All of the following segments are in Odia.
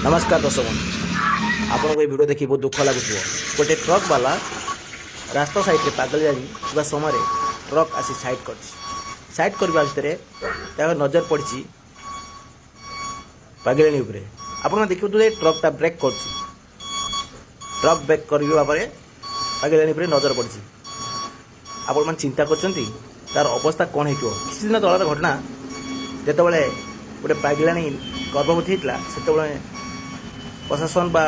ନମସ୍କାର ଦର୍ଶକ ବନ୍ଧୁ, ଆପଣଙ୍କୁ ଏ ଭିଡ଼ିଓ ଦେଖି ବହୁତ ଦୁଃଖ ଲାଗୁଥିବ। ଗୋଟେ ଟ୍ରକ୍ ବାଲା ରାସ୍ତା ସାଇଡ଼୍ରେ ପାଗଳିଆଣି ଥିବା ସମୟରେ ଟ୍ରକ୍ ଆସି ସାଇଡ଼୍ କରିଛି। ସାଇଡ଼୍ କରିବା ଭିତରେ ତାର ନଜର ପଡ଼ିଛି ପାଗିଳାଣୀ ଉପରେ। ଆପଣ ଦେଖିବେ ଯେ ଟ୍ରକ୍ଟା ବ୍ରେକ୍ କରୁଛି। ଟ୍ରକ୍ ବ୍ରେକ୍ କରିବା ପରେ ପାଗିଳାଣୀ ଉପରେ ନଜର ପଡ଼ିଛି। ଆପଣମାନେ ଚିନ୍ତା କରୁଛନ୍ତି, ତାର ଅବସ୍ଥା କ'ଣ ହେଇଥିବ? କିଛି ଦିନ ତଳର ଘଟଣା, ଯେତେବେଳେ ଗୋଟେ ପାଗିଳାଣୀ ଗର୍ଭବତୀ ହେଇଥିଲା, ସେତେବେଳେ ପ୍ରଶାସନ ବା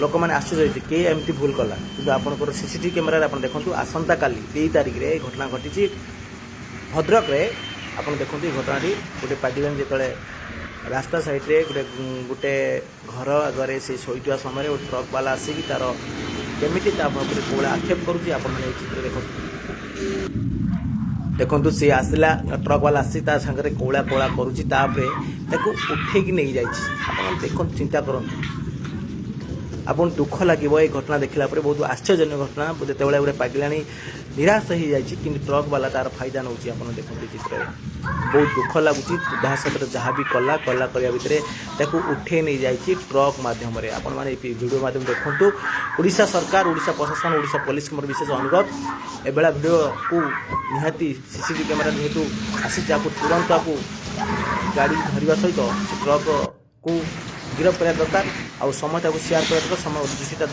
ଲୋକମାନେ ଆଶ୍ଚର୍ଯ୍ୟ ହେଇଥିଲେ, କିଏ ଏମିତି ଭୁଲ କଲା? କିନ୍ତୁ ଆପଣଙ୍କର ସିସିଟିଭି କ୍ୟାମେରାରେ ଆପଣ ଦେଖନ୍ତୁ, ଆସନ୍ତାକାଲି 2 ତାରିଖରେ ଏ ଘଟଣା ଘଟିଛି ଭଦ୍ରକରେ। ଆପଣ ଦେଖନ୍ତୁ ଏ ଘଟଣାଟି। ଗୋଟେ ପାଗିଳାଣୀ ଯେତେବେଳେ ରାସ୍ତା ସାଇଡ଼୍ରେ ଗୋଟେ ଗୋଟେ ଘର ଆଗରେ ସେ ଶୋଇଥିବା ସମୟରେ ଗୋଟେ ଟ୍ରକ୍ ବାଲା ଆସିକି ତାର କେମିତି ତା ଉପରେ କୋଉଭଳିଆ ଆକ୍ଷେପ କରୁଛି, ଆପଣମାନେ ଏଇ ଚିତ୍ର ଦେଖନ୍ତୁ। ଦେଖନ୍ତୁ, ସିଏ ଆସିଲା, ଟ୍ରକ୍ ବାଲା ଆସି ତା ସାଙ୍ଗରେ କୋଳା କୋଳା କରୁଛି, ତାପରେ ତାକୁ ଉଠେଇକି ନେଇଯାଇଛି। ଆପଣ ଦେଖନ୍ତୁ, ଚିନ୍ତା କରନ୍ତୁ, ଆପଣ ଦୁଃଖ ଲାଗିବ ଏଇ ଘଟଣା ଦେଖିଲା ପରେ। ବହୁତ ଆଶ୍ଚର୍ଯ୍ୟଜନକ ଘଟଣା, ଯେତେବେଳେ ଗୋଟେ ପାଗିଲାଣି ନିରାଶ ହେଇଯାଇଛି, କିନ୍ତୁ ଟ୍ରକ୍ ବାଲା ତାର ଫାଇଦା ନେଉଛି। ଆପଣ ଦେଖନ୍ତୁ ଏ ଚିତ୍ରରେ, ବହୁତ ଦୁଃଖ ଲାଗୁଛି। ଯାହା ସହିତ ଯାହା ବି କଲା କଲା, କରିବା ଭିତରେ ତାକୁ ଉଠେଇ ନେଇଯାଇଛି ଟ୍ରକ୍ ମାଧ୍ୟମରେ। ଆପଣମାନେ ଏଇ ଭିଡ଼ିଓ ମାଧ୍ୟମରେ ଦେଖନ୍ତୁ। ଓଡ଼ିଶା ସରକାର, ଓଡ଼ିଶା ପ୍ରଶାସନ, ଓଡ଼ିଶା ପୋଲିସକୁ ମୋର ବିଶେଷ ଅନୁରୋଧ, ଏଭଳିଆ ଭିଡ଼ିଓକୁ ନିହାତି ସିସିଟିଭି କ୍ୟାମେରା ଯେହେତୁ ଆସିଛି, ତାକୁ ତୁରନ୍ତ ତାକୁ ଗାଡ଼ି ଧରିବା ସହିତ ସେ ଟ୍ରକକୁ ଗିରଫ କରିବା ଦରକାର। ଆଉ ସମସ୍ତେ ତାକୁ ସେୟାର କରିବା ଦରକାର। ସମୟ ଦୃଷ୍ଟିଟା